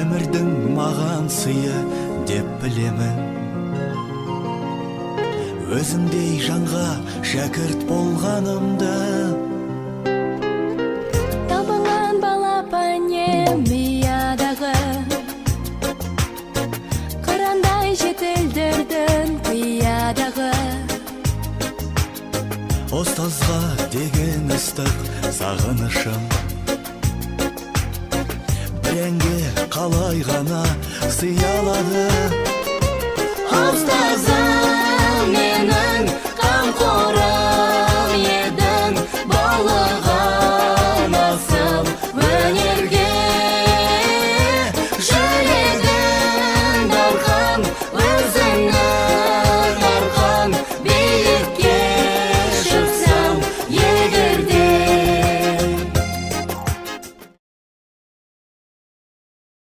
Өмірдің маған сыйы деп білемін, өзіңдей жанға шәкірт болғанымды. Табылған балапан ұядағы, қырандай жетілдірдің қиядағы. Ұстазға деген ыстық сағынышым бір әнге қалай ғана сыя алады? Ұстазым.